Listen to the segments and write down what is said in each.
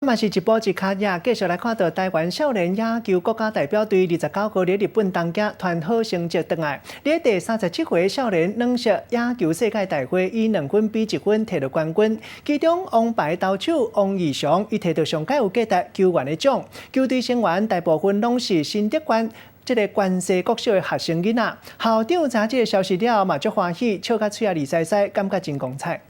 嘛是一步一跤印，繼續來看到台灣少年野球國家代表隊29號佇日本東京團好成績轉來，佇第三十七回少年軟式野球世界大會以2分比1分提著冠軍。其中王牌投手王義翔，伊提著上蓋有價值球員的獎，球隊成員大部分攏是新竹縣這个關西國小的學生囡仔。校長知這个消息了後嘛足歡喜，笑甲喙仔膩屎屎，感覺真光彩。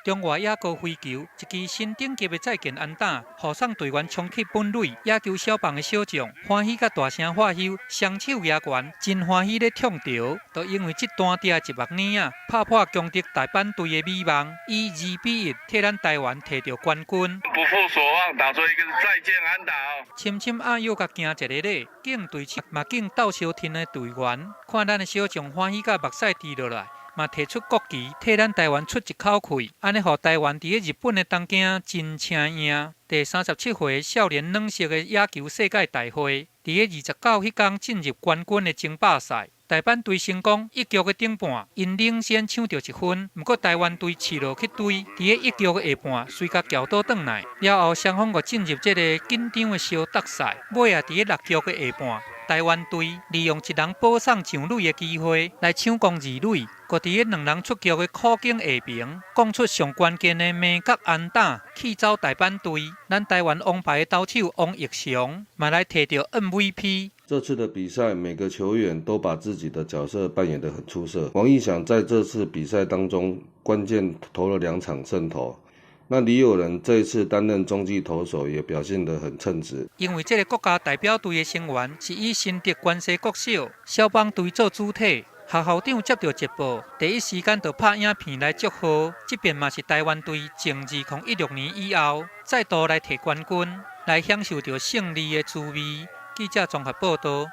中華野高飛球一支新等級的再見安打，予送隊員衝去本壘。野球小棒的小將歡喜佮大聲喝唏，雙手舉懸，真歡喜咧暢著。就因為這單滴的一目爾仔，拍破強敵大阪隊的美夢，以2比1替咱台灣提著冠軍。不負所望，打出一個再見安打哦。深深阿友共行一个禮，敬隊手嘛敬鬥相挺的隊員，看咱的小將歡喜佮目屎滴落來。嘛提出國旗，替咱台灣出一口氣，按呢予台灣佇咧日本的東京真請贏。第三十七回少年軟式的野球世界大會，佇咧29彼工進入冠軍的爭霸賽，大阪隊成功一局的頂半，𪜶領先搶著1分，毋過台灣隊試落去追，佇咧一局的下半，隨共撬倒轉來，了後雙方閣進入這个緊張的相打賽，尾仔佇咧六局的下半，台灣隊利用一人保送上壘的機會來搶攻二壘，閣佇咧兩人出局的苦境下爿，講出上關鍵的暝角安打，氣走大阪隊。咱台灣王牌投手王奕翔嘛來提著 MVP。這次的比賽，每個球員都把自己的角色扮演得很出色。王奕翔在這次比賽當中，關鍵投了兩場勝投。那李友仁這一次擔任中繼投手，也表現得很稱職。因為這个國家代表隊的成員是以新竹關西國小小棒隊做主體，學校長接著捷報，第一時間就拍影片來祝賀。這遍嘛是台灣隊自2016年以後再度來提冠軍，來享受著勝利的滋味。記者綜合報導。